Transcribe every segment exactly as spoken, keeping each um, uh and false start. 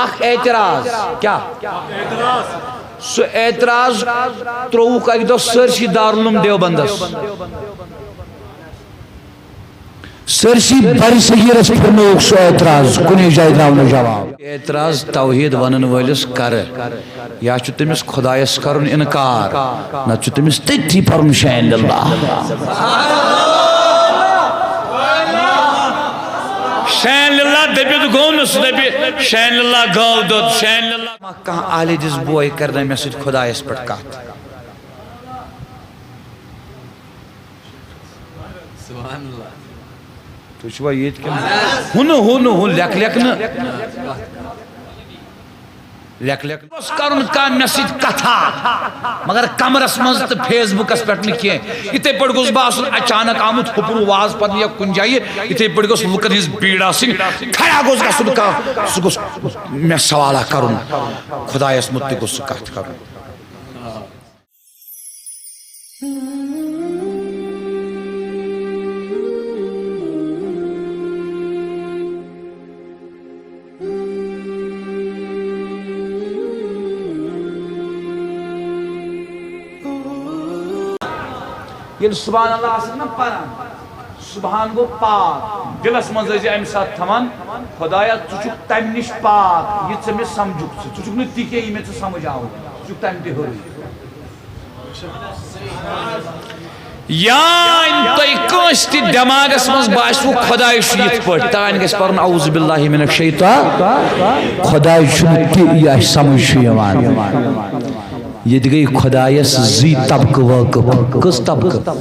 اکھ اعتراض۔ کیا؟ سُہ اعتراض ترووُکھ اکہِ دۄہ سٲرسٕے دارالعلوم دیوبندس۔ سٲرسٕے برِ صغیرس پھرنووُکھ سُہ اعتراض، کُنے جایہِ درٛاو نہٕ جواب۔ اعتراض توحید ونن وٲلِس کرٕ، یا چھُ تٔمِس خۄدایس کرُن انکار، نتہٕ چھُ تٔمِس تٔتھی پرُن شین للہ۔ شین للہ دٔپِتھ گوٚو نہٕ سُہ، دَپہِ شین للہ گٲو دۄد، شین للہ۔ ما کانٛہہ اہلِ حدیث بوے کرِ نہ مےٚ سۭتۍ خۄدایس پٮ۪ٹھ کتھ؟ سبحان اللہ۔ تُہۍ چھِوا ییٚتہِ کِنہٕ؟ ہُہ نہٕ، ہُہ نہٕ، ہُہ لیکھ لیکھ نہٕ۔ لیکھ لیکھ نہٕ۔ اوس کرُن کانٛہہ مےٚ سۭتۍ کتھا، مگر کمرس منٛز تہٕ فیس بُکس پٮ۪ٹھ نہٕ کینٛہہ۔ یِتھے پٲٹھۍ گوٚژھ بہٕ آسُن اچانک آمُت ہُپُر واز پرنہِ یا کُنہِ جایہِ، یِتھے پٲٹھۍ گوٚژھ لُکن ہٕنٛز بیٖڑ آسٕنۍ۔ کھڑا گوٚژھ گژھُن کانٛہہ، سُہ گوٚژھ مےٚ سوالہ کرُن، خۄدایس مُتعلق گوٚژھ سُہ کتھ کرُن۔ ییٚلہِ سبحان اللہ آسن نا پران، سبحان گوٚو پاک، دِلس منٛز ٲسۍ زِ امہِ ساتہٕ تھاوان، خۄدایا، ژٕ چھُکھ تمہِ نِش پاک، یہِ ژٕ مےٚ سمجھُکھ ژٕ، ژٕ چھُکھ نہٕ تہِ کینٛہہ، یہِ مےٚ ژٕ سمجھ آوُکھ، ژٕ چھُکھ تمہِ تہِ ہیوٚرُے۔ یا تۄہہِ کٲنٛسہِ تہِ دٮ۪ماغس منٛز باسِوٕ خۄداے چھُ یِتھ پٲٹھۍ، تانۍ گژھِ پرُن اعوذ باللہ من الشیطان، خۄداے چھُنہٕ تہِ، یہِ اَسہِ سمجھ چھُ یِوان۔ ییٚتہِ گٔے خۄدایس زٕے طبقہٕ وٲقف۔ کٔژ طبقہٕ؟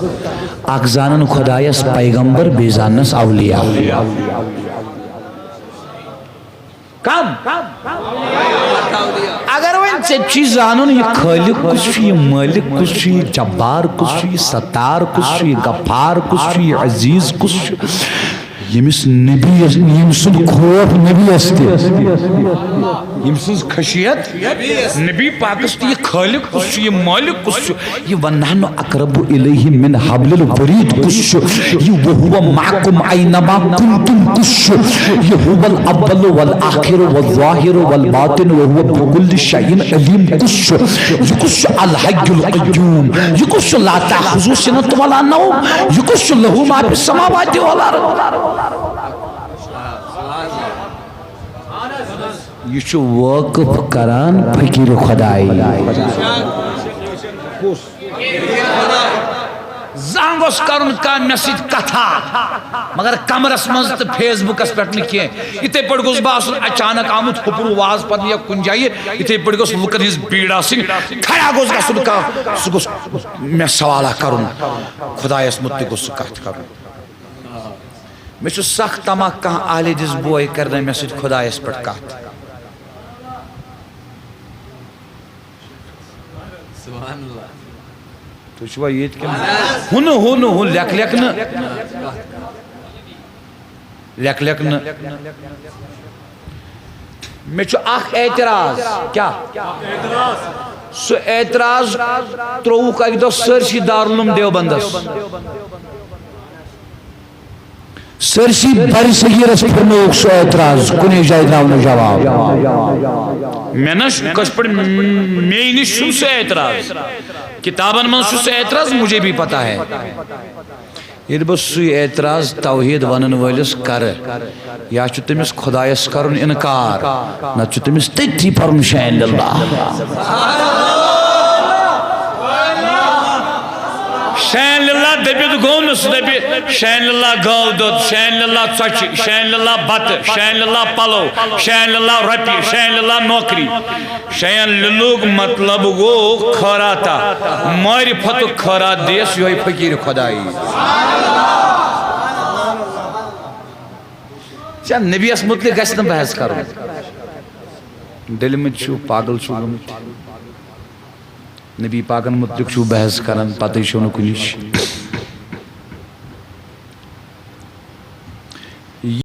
اکھ زانن خۄدایس پیغمبر، بیٚیہِ زاننس اولیاء۔ کم۔ اگر وۄنۍ ژےٚ چھُے زانُن، یہِ خٲلق کُس چھُ، یہِ مٲلک کُس چھُ، یہِ جبار کُس چھُ، یہِ ستار کُس چھُ، یہِ غفار کُس چھُ، یہِ عزیز کُس چھُ، ییٚمِس نبی، ییٚمۍ سُنٛد خوف نبیَس تہِ، ییٚمۍ سٕنٛز خشیت نبی پاکس تہِ، یہِ خٲلق کُس چھُ، یہِ مٲلک کُس چھُ، یہِ ونحن اقرب الیہ من حبل الورید کُس چھُ، یہِ وہو معکم اینما کنتم کُس چھُ، یہِ هو الاول والآخر والظاہر والباطن وهو بكل شيء عليم کُس چھُ، یہِ کُس چھُ الحی القیوم، یہِ کُس چھُ لا تأخذه سنة ولا نوم، یہِ کُس چھُ له ما في السماوات والأرض۔ یہِ چھُ وٲقف کران فقیٖر خۄداے۔ زانٛہہ گوٚژھ کرُن کانٛہہ مےٚ سۭتۍ کتھا، مگر کمرس منٛز تہٕ فیس بُکس پٮ۪ٹھ نہٕ کینٛہہ۔ یِتھے پٲٹھۍ گوٚژھ بہٕ آسُن اچانک آمُت ہُپُر واز پرنہِ یا کُنہِ جایہِ، یِتھے پٲٹھۍ گوٚژھ لُکن ہٕنٛز بیٖڑ آسٕنۍ۔ کھڑا گوٚژھ گژھُن کانٛہہ، سُہ گوٚژھ مےٚ سوالہ کرُن، خۄدایس مُتعلق گوٚژھ سُہ کتھ کرُن۔ مےٚ چھُ سخ طمع کانٛہہ اہل حدیث بوے کرِ نہ مےٚ سۭتۍ خۄدایس پٮ۪ٹھ کتھ۔ سبحان اللہ۔ تُہۍ چھِوا ییٚتہِ کِنہٕ؟ ہُہ نہٕ، ہُہ نہٕ، ہُہ لیکھ لیکھ نہٕ۔ لیکھ لیکھ نہٕ۔ مےٚ چھُ اکھ اعتراض۔ کیٛاہ؟ سُہ اعتراض ترووُکھ اکہِ دۄہ سٲرسٕے دارالعلوم دیوبندس۔ سٲرسٕے برِ صغیٖرس پھِرنووُکھ سُہ اعتراض، کُنے جایہِ درٛاو نہٕ جواب۔ مےٚ نش کٲشِر پٲٹھۍ، مے نش چھُنہٕ سُہ اعتراض۔ کتابن منٛز چھُ سُہ اعتراض، مجھے بھی پتہ ہے۔ ییٚلہِ بہٕ سُے اعتراض توحید ونن وٲلِس کرٕ، یا چھُ تٔمِس خۄدایس کرُن انکار، نتہٕ چھُ تٔمِس تٔتھی پرُن شین للہ۔ شین للہ دٔپِتھ گوٚو نہٕ سُہ، دَپہِ شین للہ گٲو دۄد، شین للہ ژۄچہِ، شین للہ بتہٕ، شین للہ پلو، شین للہ رۄپیہِ، شین للہ نوکری۔ شین للُک مطلب گوٚو خٲراتا، معرفتُک خٲرات دِیَس یِہوٚے فقیٖر خۄدایی۔ ژےٚ نبیَس مُتعلِق گژھِ نہٕ بحث کرُن۔ ڈٔلمٕتۍ چھِو، پاگل چھِو گٔمٕتۍ۔ نبی پاکن مُتعلِق چھِو بحث کران، پتہٕ چھِو نہٕ کُنِچ۔